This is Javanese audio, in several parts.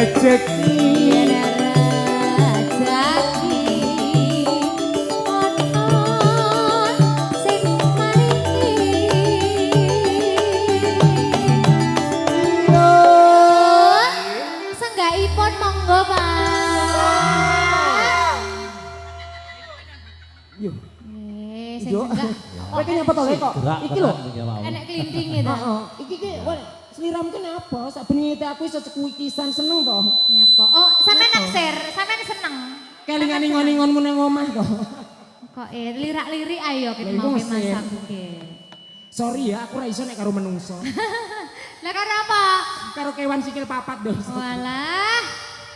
Rejeki. Yen rejeki ana sing maringi. Yo. Senggaipun monggo, Pak. Yo. Eh, sing Yo. senggak. Kowe ki nyapa to, Le, kok? Gerak Iki lho. tenan iki mau. Enek klinting gitu. Heeh. Iki ki wah, sliramu ki napa? Saben ngete aku iso cekuikisan seneng to. Nyapa? Oh, sampean naksir, sampean seneng. Kelingan ingon-ingonmu nang omah to. Kok lirak-lirik ayo ket Lah, iku mau ke mesti. Mas aku ke. Sorry ya, aku ora iso nek karo menungso. Lah karo apa? Karo kewan sikil papat do. Walah.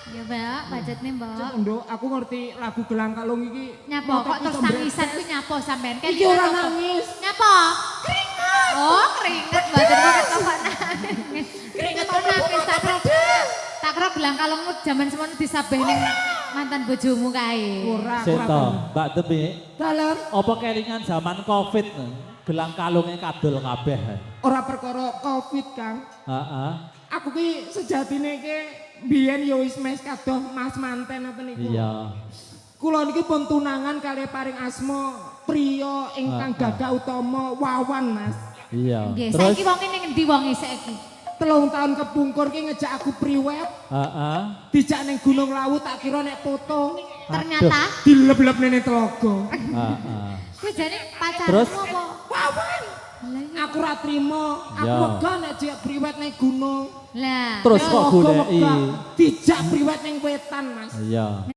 Ya, Mbak, budgetnya, Mbak. Cek, Nduk, aku ngerti lagu Gelang Kalung iki. Nyapa kok motoku terus iso mbretes. tangisan kuwi nyapa sampean? Iki ora nangis. Nyapa? Keringet. Oh, keringet mboten kok kok nangis. Keringet Kok nangis tak kira gelang kalungmu jaman semono disabeh ning mantan bojomu kae. Ora, aku ora Seta, tau. Mbak Demi, Dalem apa kelingan zaman Covid? Gelang kalungnya kadol kabeh. Ora perkara Covid, Kang. Heeh. Aku ki sejatine ki biyen ya wis mes kadoh mas manten ngoten niku. Iya. Kula niki pun tunangan kalih paring asma priya ingkang gagah utama Wawan, Mas. Iya. Nggih, Terus saiki wonge ning endi wonge saiki? 3 tahun kepungkur ki ngejak aku priwet, heeh. dijak ning Gunung Lawu, tak kira nek foto, Ternyata dileb-leb ning telaga. Heeh. kuwi jane pacarmu Terus? apa? Wawan, Lah iya. aku ora trimo, aku wegah nek dijak priwet ning gunung. Lah. Terus kok Wegah, goleki. wegah. Dijak priwet ning wetan, Mas. Iya.